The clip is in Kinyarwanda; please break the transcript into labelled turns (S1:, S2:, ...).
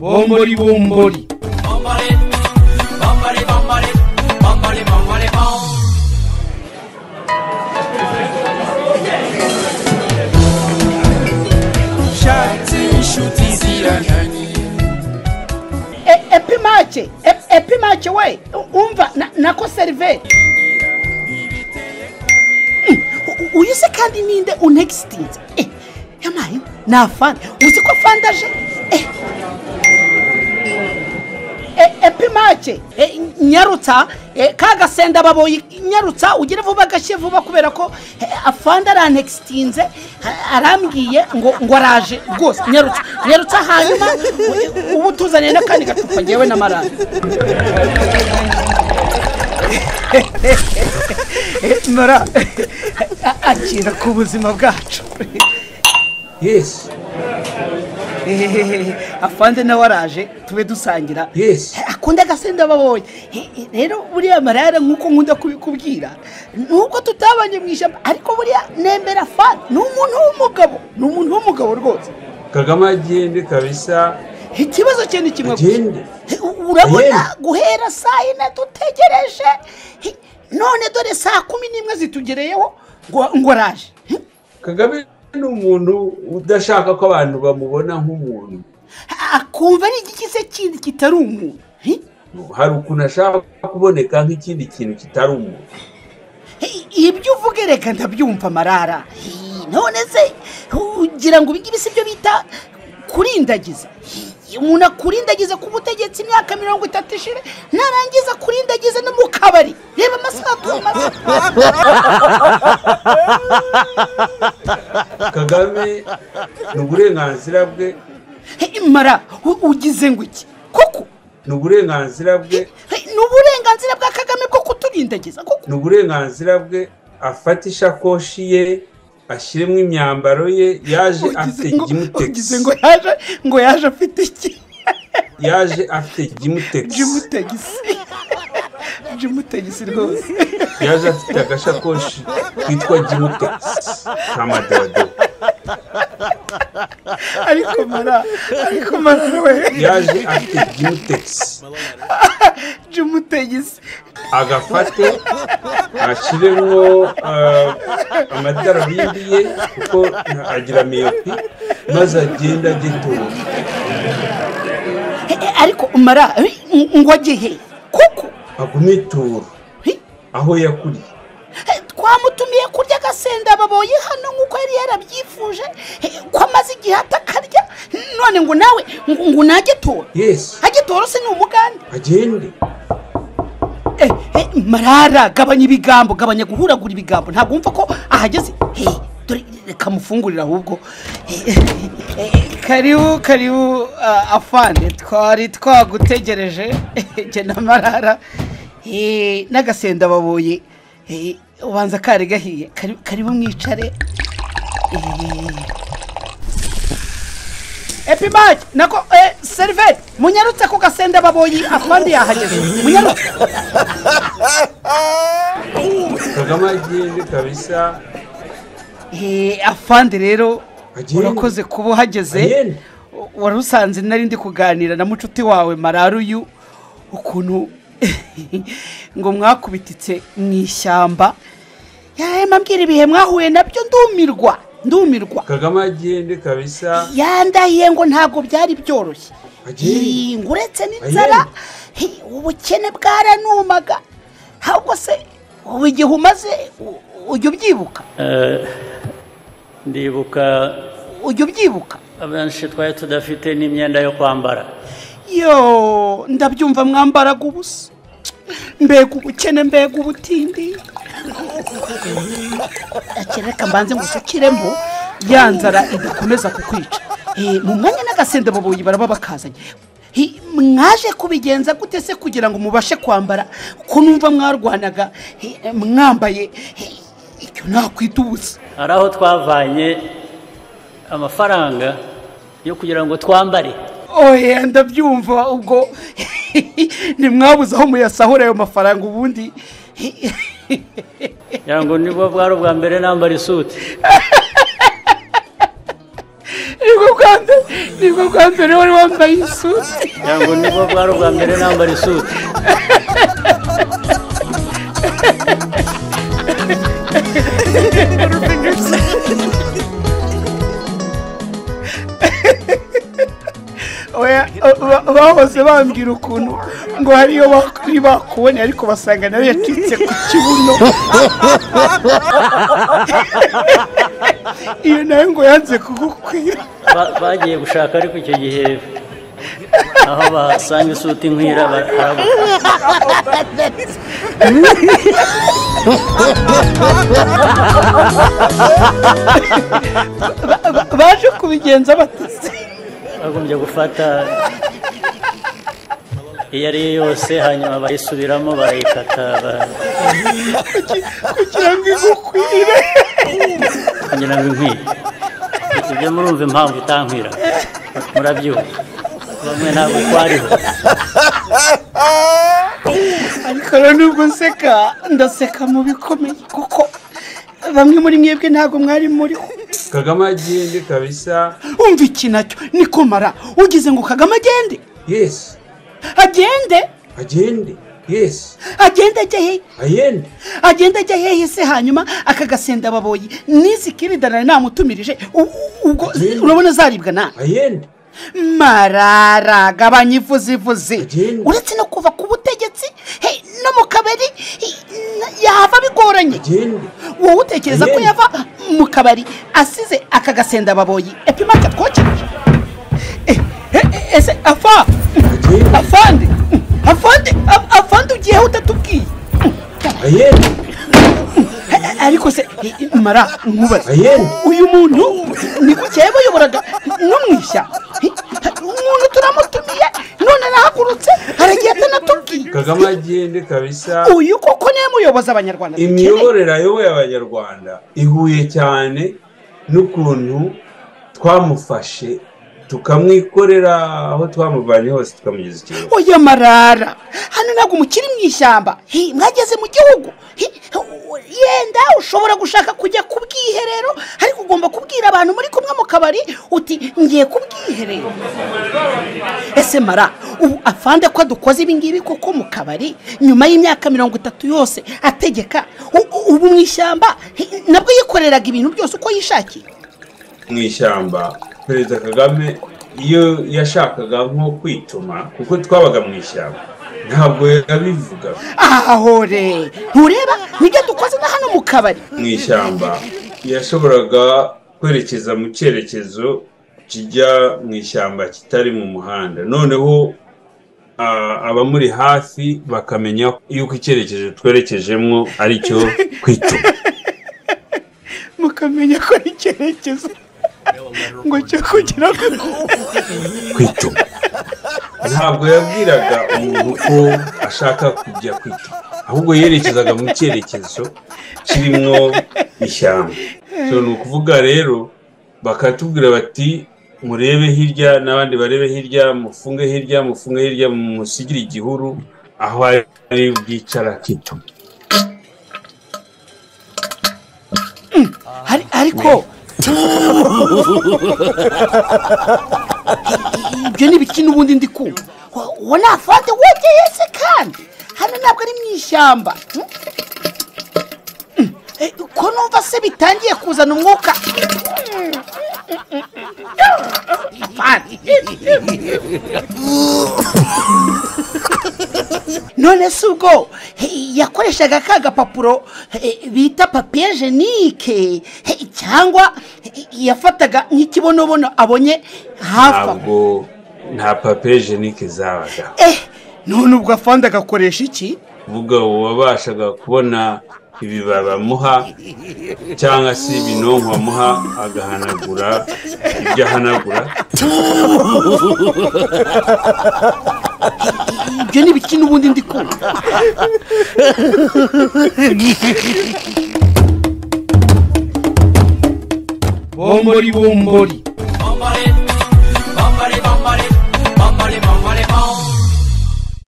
S1: Bombori bombori.
S2: Bombori, bombori, bombori, bombori, bombori.
S1: Epimache, epimache we, umva nako serve. Uyu se kandi ninde unextinze? Yamaye na fan. Uzi ko fandaje? Epimache, nyarutsa kagasenda baboyi nyarutsa ugire vuba gashye vuba kubera ko afanda aranextinze arambwiye ngo araje rwose nyarutsa nyarutsa hanyuma ubu tuzaniye n'akandi gacupa ngewe na marara. Mara akira ku buzima bwacu.
S3: Yes.
S1: Afande nawe araje tube dusangira.
S3: Yes.
S1: Akunda gasenda babonye. Rero buriya marara nkuko nkunda kubikubwira nubwo tutabanye mu ishyamba ariko buriya nembera afande ni umuntu w'umugabo, ni umuntu w'umugabo rwose.
S3: Kagame agende kabisa.
S1: Ikibazo cye ni kimwe gusa. Urabona guhera saa 4 dutegereje none dore saa 11 zitugereyeho ngo araje.
S3: Kagame ni umuntu udashaka ko abantu bamubona nk'umuntu.
S1: Akumva ari igiki se kindi kitari umuntu?
S3: Hari ukuntu ashaka kuboneka nk'ikindi kintu kitari umuntu.
S1: Ibyo uvuga reka ndabyumva marara. None se ugira ngo ibingibi si byo bita kurindagiza? Umuntu akurindagiza ku butegetsi imyaka 30 ishire narangiza kurindagiza no mu kabari. Reba amasaha tumaze.
S3: Kagame ni uburenganzira bwe.
S1: Mara ugize ngo iki? Koko
S3: ni uburenganzira bwe.
S1: Ni uburenganzira bwa Kagame bwo kuturindagiza koko.
S3: Ni uburenganzira bwe afata ishakoshi ye ashyiremo imyambaro ye yaje afite gimutex.
S1: Ugize ngo yaje afite iki?
S3: Yaje afite gimutex.
S1: Gimutex. Gimutex rwose.
S3: Yaje afite agashakoshi kitwa gimutex kamadodo.
S1: Ariko mara we.
S3: Yaje afite gimutex.
S1: Gimutex.
S3: Agafate ashyiremo amadarubindi ye kuko agira miyopi maze agenda agitura.
S1: Ariko mara ngo agihe kuko
S3: agume turo aho yakuriye.
S1: Twamutumiye kurya agasenda baboye hano nkuko yari yarabyifuje ko amaze igihe atakarya none ngo nawe ngo najye tora.
S3: Yes.
S1: Ajye tora se ni umugande.
S3: Agende.
S1: Marara gabanya ibigambo, gabanya guhuragura ibigambo. Ntabwo wumva ko ahageze. Dore reka mufungurira ahubwo. Karibu karibu afande, twari twagutegereje je na marara n'agasenda baboye. Ubanza kari gahiye. Karibu mwicare. Epimache nako servette munyarutse ko gasenda baboyi afande yahageze munyarutse.
S3: Kagame agende kabisa.
S1: Afande rero urakoze kuba uhageze. Wari usanze nari ndi kuganira na mucuti wawe Marara uyu ukuntu ngo mwakubititse mu ishyamba. Yae mbwira ibihe mwahuye nabyo ndumirwa. Ndumirwa.
S3: Kagame agende kabisa.
S1: Yandahiye ngo ntago byari byoroshye. Nguretse n'inzara ubukene bwaranumaga. Ahubwo se ubu igihe umaze ujya ubyibuka?
S4: Ndibuka.
S1: Ujya ubyibuka?
S4: Abenshi twari tudafite n'imyenda yo kwambara.
S1: Yo, ndabyumva mwambaraga ubusa. Mbega ubukene, mbega ubutindi. Reka mbanze ngusukiremo ya nzara idakomeza kukwica. Mu mwanya n'agasenda baboyi baraba bakazanye. Mwaje kubigenza gute se kugira ngo mubashe kwambara ko numva mwarwanaga mwambaye icyo nakwita ubusa?
S4: Hari aho twavanye amafaranga yo kugira ngo twambare.
S1: Oya ndabyumva ubwo nimwabuze aho muyasahura ayo mafaranga ubundi.
S4: Yango nibwo bwari ubwa mbere nambara isuti.
S1: Nibwo bwa Afande, nibwo bwa mbere wari wambaye isuti.
S4: Ntabwo nibwo bwari ubwa mbere nambara isuti.
S1: Oya, bahoze bambwira ukuntu ngo hariyo bakubonye ariko basanga nawe yacitse ku kibuno. Iyo nayo ngo yanze kugukwira.
S4: Bagiye gushaka ariko icyo gihe aho basanga isuti nkwira barabura.
S1: Baje kubigenza batese.
S4: Bagombye gufata iyo ari yo yose hanyuma bayisubiramo barayikata
S1: kugira ngo igukwire.
S4: Kugira ngo inkwire. Ibyo murumva impamvu itankwira. Murabyumva. Bamwe ntabwo twariho.
S1: Ariko rero nubwo nseka ndaseka mu bikomeye kuko bamwe muri mwebwe ntabwo mwari muriho.
S3: Kagame agende kabisa.
S1: Umva iki nacyo niko mara ugize ngo Kagame agende?
S3: Yes.
S1: Agende?
S3: Agende. Yes.
S1: Agende ajya hehe?
S3: Agende.
S1: Agende ajya hehe se hanyuma akagasenda baboyi n'izi kiridana namutumirije ubwo urabona zaribwa na?
S3: Agende.
S1: Marara gabanya ivuzivuzi. Uretse no kuva ku butegetsi no mu kabari yava bigoranye. Wowe utekereza ko yava mu kabari asize akagasenda baboyi epimaka twokeje. Ese afa afande afande afande ugiye utatubwiye. Ariko se mara nkubaze uyu muntu ni kuki yabayoboraga no mwisha umuntu turamutumiye none arahagurutse aragiye atanatubwiye.
S3: Kagame agende kabisa.
S1: Uyu koko niwe muyobozi abanyarwanda.
S3: Imiyoborere ayoboye abanyarwanda ihuye cyane n'ukuntu twamufashe tukamwikorera aho twamuvanye hose tukamugeza ikibazo.
S1: Oya marara, hano ntabwo mukiri mu ishyamba, mwageze mu gihugu. Yenda ushobora gushaka kujya ku bwiherero ariko ugomba kubwira abantu muri kumwe mu kabari uti ngiye ku bwiherero. Ese mara ubu afande ko dukoze ibi ngibi koko mu kabari nyuma y'imyaka 30 yose ategeka ubu mu ishyamba nabwo yikoreraga ibintu byose uko yishakiye.
S3: Mu ishyamba Perezida Kagame iyo yashakaga nko kwituma kuko twabaga mu ishyamba ntabwo yabivuga.
S1: Ahore ntureba nibyo dukoze na hano mu kabari.
S3: Mu ishyamba yashoboraga kwerekeza mu cyerekezo kijya mu ishyamba kitari mu muhanda, noneho abamuri hafi bakamenya yuko icyerekezo twerekejemo ari cyo kwituma.
S1: Mukamenya ko ari icyerekezo ngo cyo kugira
S3: kwituma. Ntabwo yabwiraga umuntu ko ashaka kujya kwituma, ahubwo yerekezaga mu cyerekezo kirimo ishyamba. So ni ukuvuga rero bakatubwira bati murebe hirya n'abandi barebe hirya, mufunge hirya, mufunge hirya, musigire igihuru aho ari bwicara kwituma.
S1: Ariko ibyo ni ibiki n'ubundi ndi kumva uwo ni afande wogeye se kandi hano ntabwo ari mu ishyamba. Ko numva se bitangiye kuzana umwuka. None se ubwo yakoreshaga ka gapapuro bita papier hygiénique cyangwa yafataga nk'ikibonobono abonye hafi?
S3: Ntabwo nta papier hygiénique zabaga.
S1: None ubwo afande agakoresha iki?
S3: Ubwo wabashaga kubona ibibabi amuha cyangwa se ibinonko amuha agahanagura ibyo ahanagura.
S1: Ibyo ni ibiki n'ubundi ndi kumva. Bombori bombori.